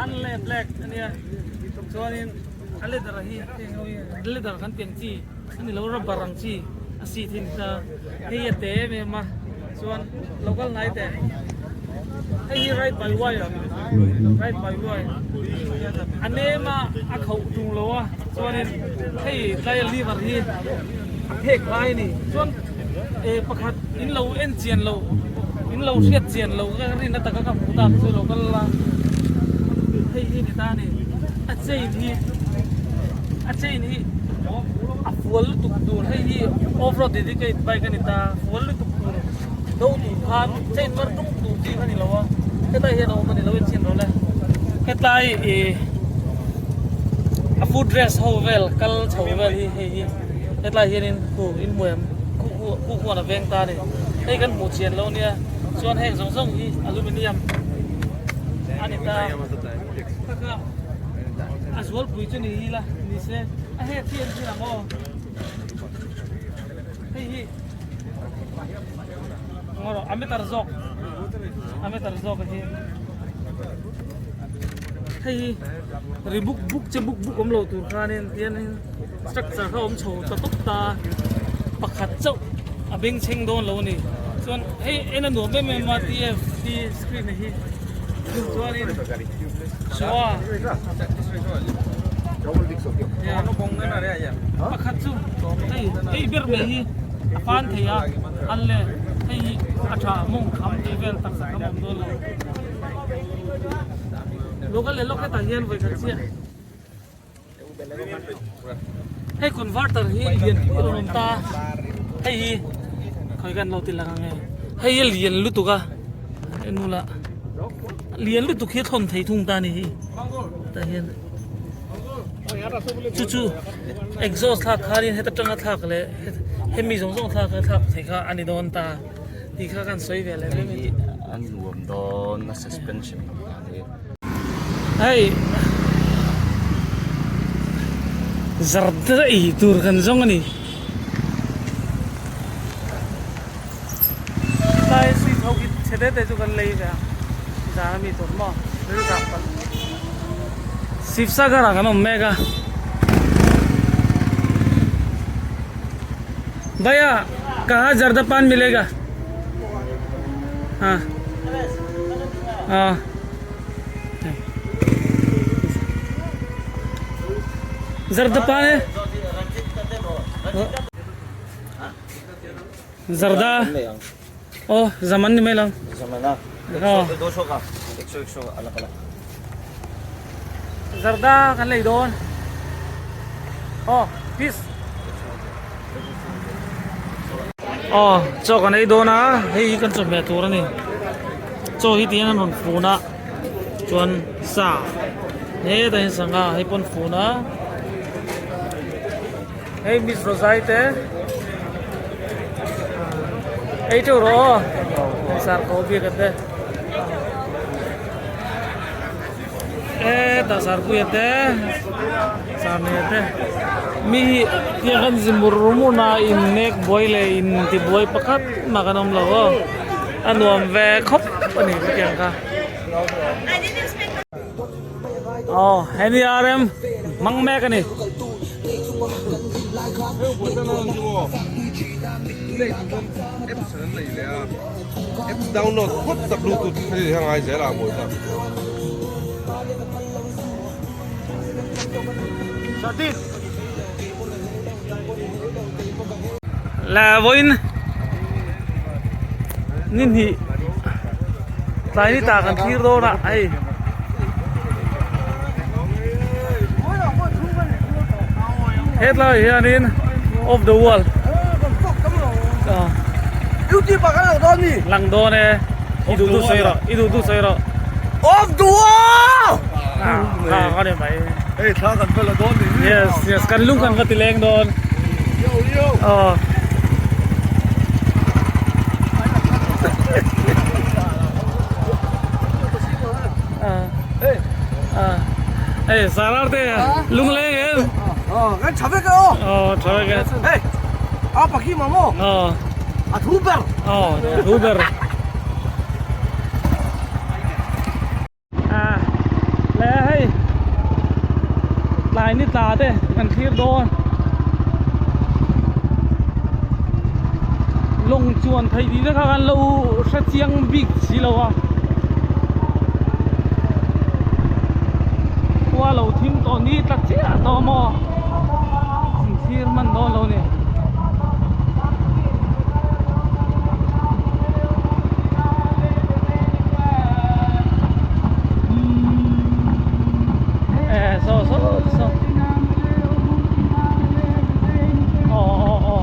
An le black ania chuanin a leather hi heng ho hi leather kan tih ang chi a ni lo rubber ang chi a seat hi a ni ta hei a te em em a chuan lo kal hnai teh hei hi ride by wire ride by wire a nem a a khauh tung lo a chuanin hei tlai a lever hi a phek lai a ni chuan eh pakhat in lo en chian loh in lo hriat chian loh ka rin na taka ka hmuh tak chu lo kal la hei hi ni ta a ni a chain hi a chain hi a fual lutuk tur hei hi off road dedicate bike a ni ta fual lutuk tur do tur khan chain mar tung tur chi kha ni lo a hetlai hian a awm a ni lo en chhin rawh le hetlai ih a foot rest ho vel kal chho vel hi hei hi hetlai hianin khu in hmu em khu khu khu khuan a veng ta a ni hei kan hmuh chian lo nia chuan heng zawng zawng hi aluminium a ni ta taka a zualpui chu ni ila ni se a het hi an thil ang aw hei hi ngaw rawh a meter zawk a meter zawk a hi hei hi ri buk buk che buk buk awm lo tur khanin tianin structure kha awm chho ta tawp ta pakhat chauh a bengchheng dawn lo a ni chuan hei en a nuam em em a TFT screen hi chuanin chua pakhat chu hei hei ber mai hi a fan thei a an le hei hi a tha mawng kham tih vel taksa kham awm dawn lo local leh lawk hetah hian vawikhat chiah. Hei converter hi lian pui a rawn awm ta hei hi khawi kan lo ti lang ang e hei hi lian lutuk a en ula lian lutuk hi a thawn thei thung ta a ni hi tah hian chu chu exhaust thlak khanin heta tanga thlak leh hemi zawng zawng thlak a thlak theih kha a ni dawn ta tih kha kan sawi ve leh hei hi a nuam dawn a suspension lam dan hi. Hei zarda ei tur kan zawng a ni tlai sweet ho khi chhe te te chu kan lei ve a zan ami tur maw Sivsagar ah kan awm mek a Bhaiya kaha zarda pan milega ha ha zarda pan e zarda oh zaman ni mai lo oh zarda kan lei dawn oh peace Aw chaw kan ei dawn a hei hi kan chawhmeh tur a ni chaw hi tihian an rawn fun a chuan sa hetah hian sangha hei pawn fun a hei miss rawzai te ei teuh rawh aw sar ko bik a te. Hetah sarpuia te sarnia te mi hi tiang kan zi mur mur na in nek buai leh in ti buai pakhat mah kan awm lo aw a nuam ve khawp a ni chutiang kha aw hemi rm hmang mek a ni. Apps download phawt ta bluetooth hei hi a ngai zel a mawi ta. Là vawiin ni hnih tlai ni ta kan thlir dawn a hei hetlai ah hianin off the wall YouTube ah kan lang dawn mi lang dawn e i duh duh sawi rawh i duh duh sawi rawh off the wall kha ka ni mai hei thla kan va la dawn ni yes yes kan lung kan va ti leng dawn yo yo aw Ê, Sarar te lung leng em. Ờ, kan tha vek aw. Ờ, tha vek e. Hey, a pakhi ma mo. Ờ. A thu ber. Ờ, thu ber. À, le. ni tla te kan thlir dawn lawng chuan theih tih te kha kan lo hre chiang bik si lo a khua lo thim tawh ni tla chiah tawh maw an thlir hman dawn lo a ni. Eh, so so so. Oh oh oh.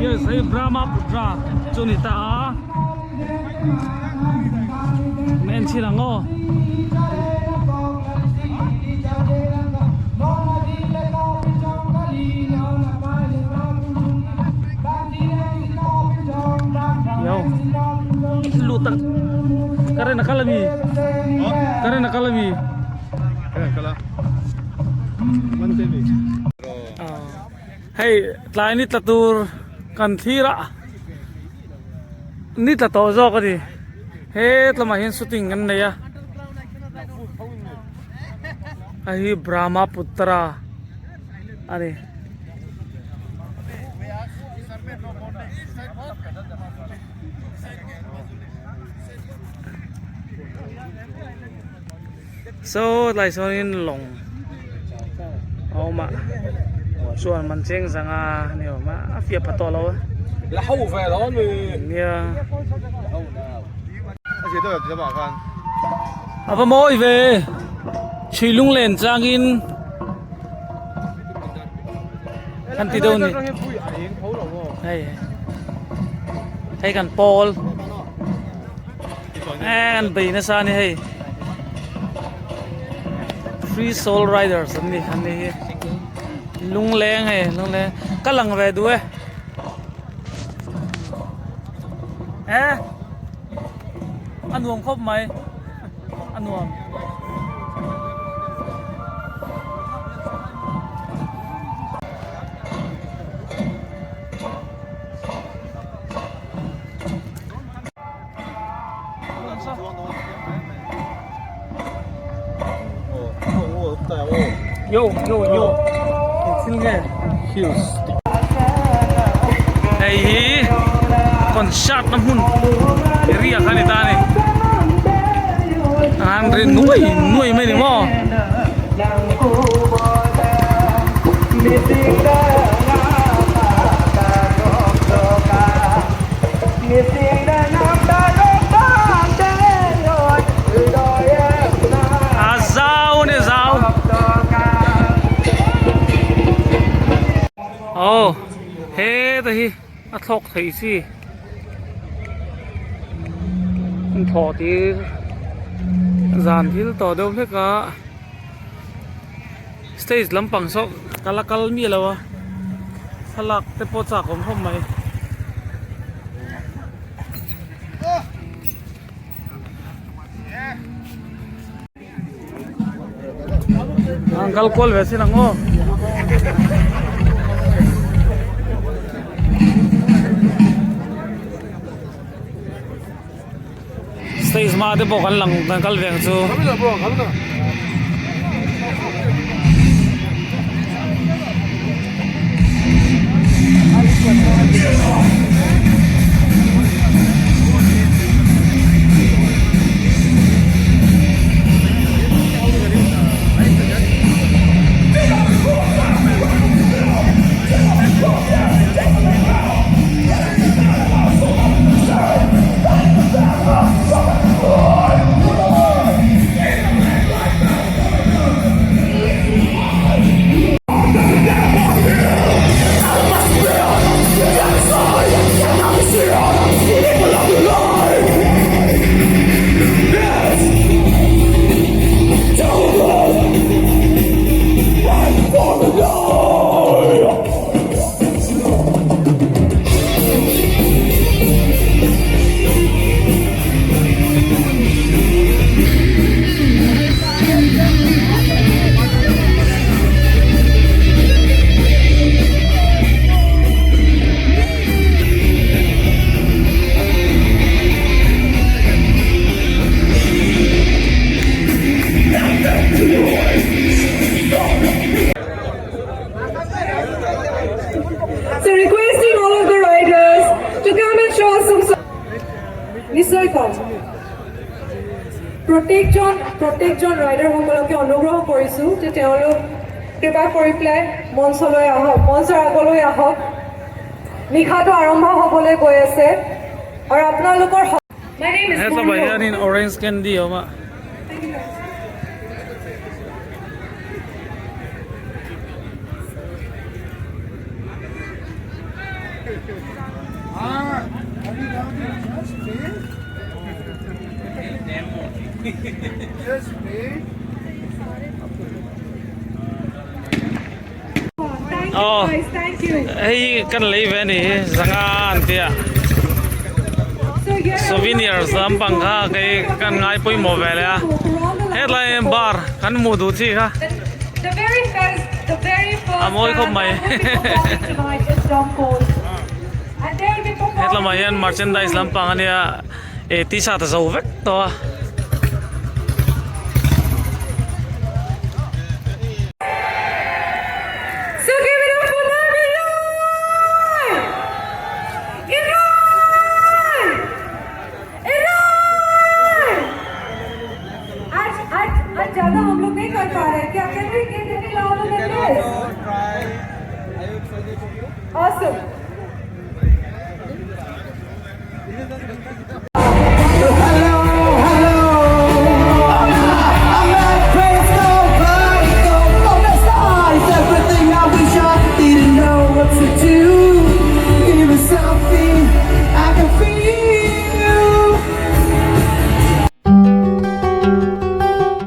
Yes, hei Brahmaputra chu ni ta a men chhin ang aw. Yo lut tak current a kal ami current a kal ami Current a kal a man te mi hei tlai ni tla tur kan thlir a ni tla tawh zawk a ni he tlawmah hian shooting kan nei a hei hi Brahmaputra a ni. Saw tlai sawnin lawng a awm a chuan man cheng zanga ni awm a a fiah pha tawh lo a nia a va mawi ve chhui lunglen changin Kan ti deuh a ni. Hei hei kan pawl eh kan bei nasa a ni hei free soul riders an ni an ni hi lungleng hei lungleng ka lang ve duh e eh a nuam khawp mai a nuam. Yo yo yo thil nge hills hei hi concert na hmun area kha ni ta ni an ri nuai nuai mai ni maw. A zau a ni zau. Aw heta hi a thlawk theih chi an thawh tir zan thil tawh deuh hlek a stage lampang saw ka la kal miah lo a thlalak te pawh chak awm khawp mai. An kal kual ve sin ang aw. Stage hma te pawh kan lang kan kal ve ang chu. So requesting all of the riders to come and show us some নিশ্চয় কম। প্ৰত্যেকজন ৰাইডাৰসকলকে অনুগ্ৰহ কৰিছোঁ যে তেওঁলোক কৃপা কৰি পেলাই মঞ্চলৈ আহক, মঞ্চৰ আগলৈ আহক। নিশাটো আৰম্ভ হ'বলৈ গৈ আছে আৰু আপোনালোকৰ। My name is Hetlama hianin orange candy a awm a. Thank you Oh. guys, thank you. Hei kan lei ve ani hi zanga an tia. So here Souvenirs lampang kha kei kan ngai pawimawh ve leh a. Hetlai bar kan hmuh duh chi kha. The very first, the very first A mawi khawp band mai. that will be performing tonight is Domkos. And they will be performing Hetlamah hian merchandise lampang ania eh t-shirt a zo vek tawh a. So give it up for Nami Roy! Iran! Iran! आज आज आज ज्यादा हम लोग नहीं कर पा रहे क्या? Can we get any louder than this? Awesome.